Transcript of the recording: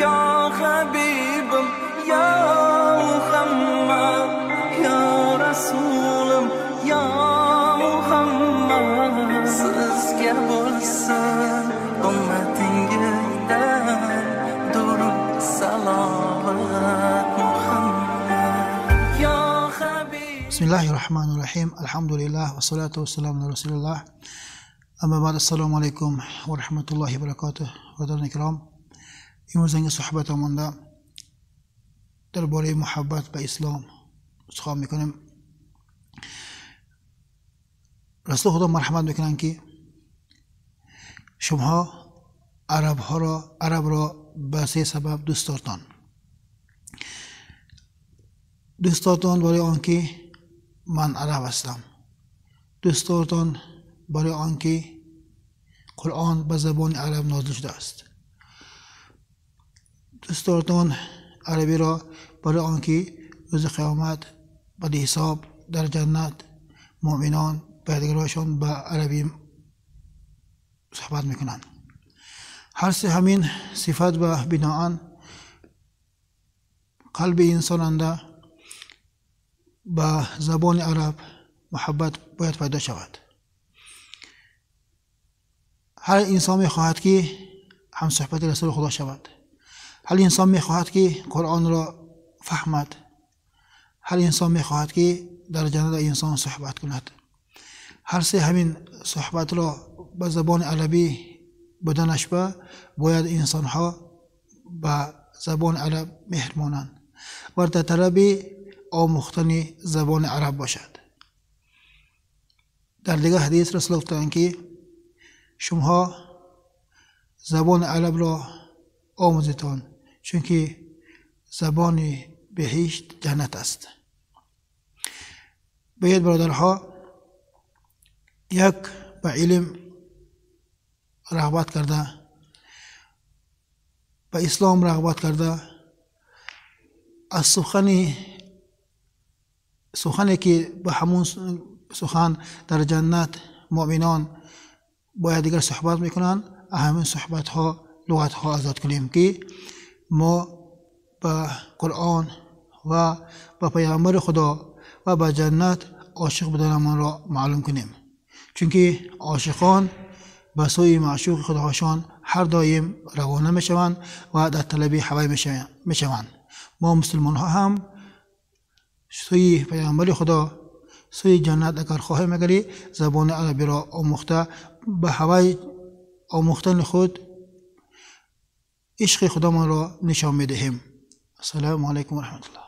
Ya Habibim, Ya Muhammad, Ya Rasulim, Ya Muhammad. Sizga bo'lsin ummatingizdan durud salovat Muhammad. Ya Habib. Bismillahirrahmanirrahim. Alhamdulillah va salatu vassalamu ala rasulilloh. Amma ba'd. Assalomu alaykum va rahmatullohi va barakatuh. Birodarlar ikrom, имрӯзанги суҳбатамонда дар бораи муҳаббат ба ислом сухан мекунем. Расули Худо марҳамат мекунанд, ки шумоҳо арабҳоро, арабро ба се сабаб дӯст дортон. Дӯст дортон барои он ки ман араб ҳастам, дӯст дортон барои он ки Қуръон ба забони араб нозил шудааст, дӯст дортон арабиро барои он ки рӯзи қиёмат баъди ҳисоб дар ҷаннат муъминон ба якдигарашон ба арабӣ суҳбат мекунанд. Ҳар се ҳамин сифат ба биноан қалби инсонанда ба забони араб муҳаббат бояд пайдо шавад. Ҳар инсон мехоҳад, ки ҳамсуҳбати расули Худо шавад. Ҳар инсон мехоҳад, ки Қуръонро фаҳмад. Ҳар инсон мехоҳад, ки дар ҷаннат инсон суҳбат кунад. Ҳар се ҳамин суҳбатро ба забони арабӣ буданаш ба бояд инсонҳо ба забони араб меҳр монанд ва дар талаби омӯхтани забони араб бошад. Дар дигар ҳадис расул гуфтанд, ки шумоҳо забони арабро омӯзитон, чунки забони беҳишт ҷаннат аст. Бояд бародарҳо як ба илм рағбат карда, ба ислом рағбат карда, аз сухане ки ба ҳамун сухан дар ҷаннат муъминон бо якдигар суҳбат мекунанд, ҳамин суҳбатҳо луғатҳо озод кунем, ки мо ба Қуръон ва ба пайғамбари Худо ва ба ҷаннат ошиқ буданамонро маълум кунем, чунки ошиқон ба сӯи маъшуқи худоҳошон ҳар доим равона мешаванд ва дар талаби ҳавай мешаванд. Мо мусулмонҳо ҳам сӯи пайғамбари Худо, сӯи ҷаннат агар хоҳем, агари забони арабиро омӯхта, ба ҳавай омӯхтани худ ишқи худомонро нишон медиҳем. Ассалому алайкум ва раҳматуллоҳ.